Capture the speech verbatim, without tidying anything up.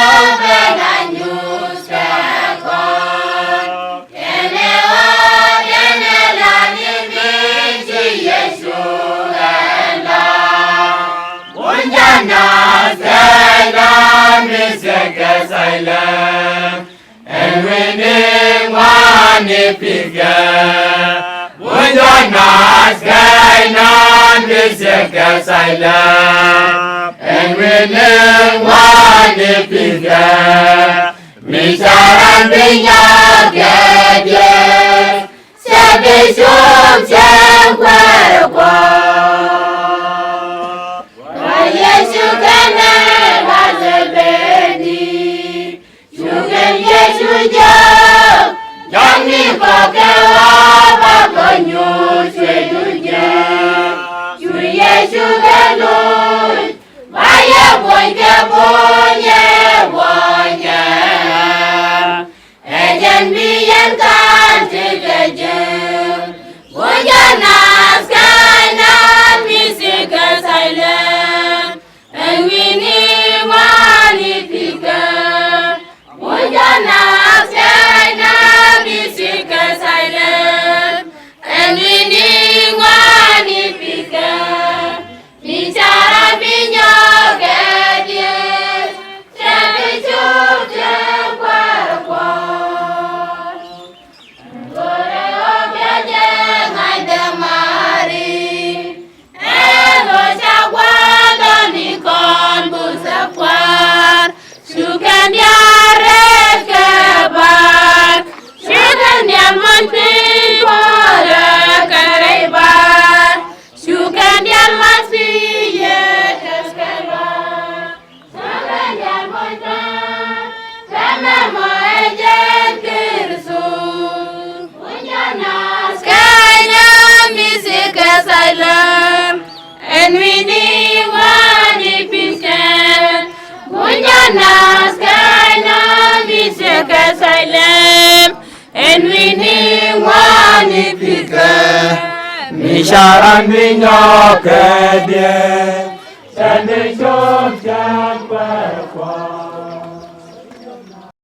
Kä bɛ la nyuth kɛ kɔn. Kɛnɛ ɣöö kɛnɛ la ni mi ci Yecu ɛn la. Wun jɛ nath kɛ na mi thiek kɛ thilɛ. Ɛn wi̱ni ŋuani pi̱thkɛ. Wun jɛ nath kɛ na mi thiek kɛ thilɛ. Ɛn wi̱ni ŋuani pi̱thkɛ. Mi ca raan bi nyɔk kɛ diɛɛr, cɛ bi cop cɛ kuäär kuɔ. Wa Yecu kɛnɛ la Zɛbɛdi, cu kɛn Yecu jɔk, jɔkni kɔk kɛ ɣɔɔ ba kɔ nyuuth cuɛ du jɛ. Cu Yecu kɛ luny, ba yɛ buɔ̱ny kɛ buɔ̱ny yɛ buɔ̱ny yɛ. Ɛ jɛn bi yɛn ka̱n ti kɛ jɛ. Wun jɛ nath kɛ na mi thiek kɛ thilɛ. Ɛn wi̱ni ŋuani pi̱thkɛ. Wun jɛ nath kɛ na mi thiek kɛ thilɛ. Ɛn wi̱ni ŋuani pi̱thkɛ. Mi ca raan bi nyɔk kɛ diɛɛr, cɛ bi cop cɛ kuäär kuɔ. Go̱rɛ ɣöö bia jɛ ŋa̱c dämaari. Ɛn ɣöö ca gua̱a̱th dɔ̱ni kɔn buthɛ kuäär. Cu kɛn diaal rɛy kɛ baar. Cu kɛn diaal muɔ̱ny piny puɔ̱rä kɛ rɛy baar. Cu kɛn diaal muɔ̱ny piny yɛ kɛ rɛy baar. Cu kɛn diaal muɔ̱ny piny. Kɛ mɛmɔ ɛ jɛn Kritho. Wun jɛ nath kɛ na mi thiek kɛ thilɛ. Ɛn wi̱ni ŋuani pi̱thkɛ. Wun jɛ nath kɛ na mi thiek kɛ thilɛ. Ɛn wi̱ni ŋuani pi̱thkɛ. Mi ca raan bi nyɔk kɛ diɛɛr, cɛ bi cop cɛ kuäär kuɔ.